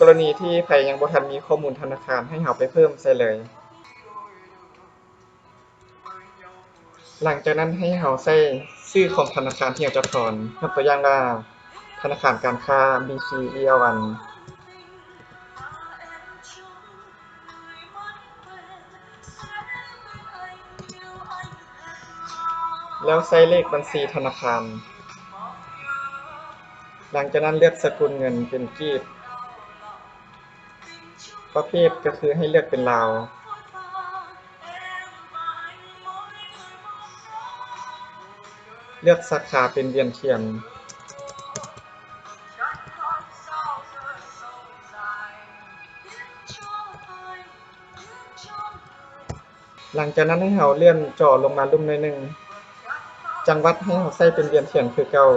ກໍລະນີທີ່ໃຜຍັງບໍ່ທັນມີຂໍ້ມູນທະນາຄານ ໃຫ້ເຮົາໄປເພີ່ມໃສ່ເລີຍ. ຫຼັງຈາກນັ້ນໃຫ້ເຮົາໃສ່ຊື່ຂອງທະນາຄານທີ່ເຮົາຈະຖອນ, ຍົກຕົວຢ່າງວ່າ ທະນາຄານການຄ້າ ບີຊີ ອີ ອາ ວັນ ແລ້ວໃສ່ເລກບັນຊີທະນາຄານ. ຫຼັງຈາກນັ້ນເລືອກສະກຸນເງິນເປັນກີບ. ປະເພດກໍຄືໃຫ້ເລືອກເປັນລາວ. ເລືອກສາຂາເປັນວຽງທຽນ. ຫຼັງຈາກນັ້ນໃຫ້ເຮົາເລື່ອນຈໍລົງມາລຸ່ມໜ້ອຍໜຶ່ງ. ຈັງຫວັດໃຫ້ເຮົາໃສ່ເປັນວຽງທຽນຄືເກົ່າ.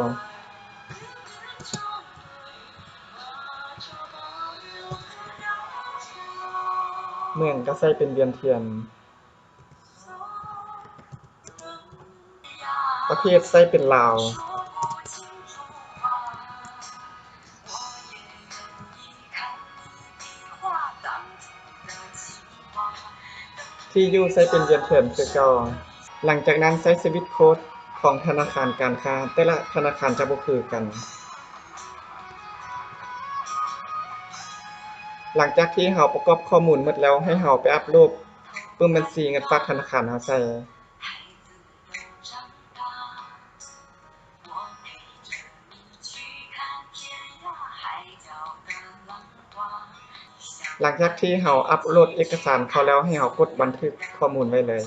ເມືອງກໍໃສ່ເປັນວຽງທຽນ. ປະເພດໃສ່ເປັນລາວ. ທີ່ຢູ່ໃສ່ເປັນວຽງທຽນຄືເກົ່າ. ຫຼັງຈາກນັ້ນໃສ່ສະວິດໂຄດຂອງທະນາຄານການຄ້າ, ແຕ່ລະທະນາຄານຈະບໍ່ຄືກັນ. ຫຼັງຈາກທີ່ເຮົາປະກອບຂໍ້ມູນໝົດແລ້ວ, ໃຫ້ເຮົາໄປອັບໂຫຼດປຶ້ມບັນຊີເງິນຝາກທະນາຄານເຮົາໃສ່. ຫຼັງຈາກທີ່ເຮົາອັບໂຫຼດເອກະສານເຂົ້າແລ້ວ, ໃຫ້ເຮົາກົດບັນທຶກຂໍ້ມູນໄວ້ເລີຍ.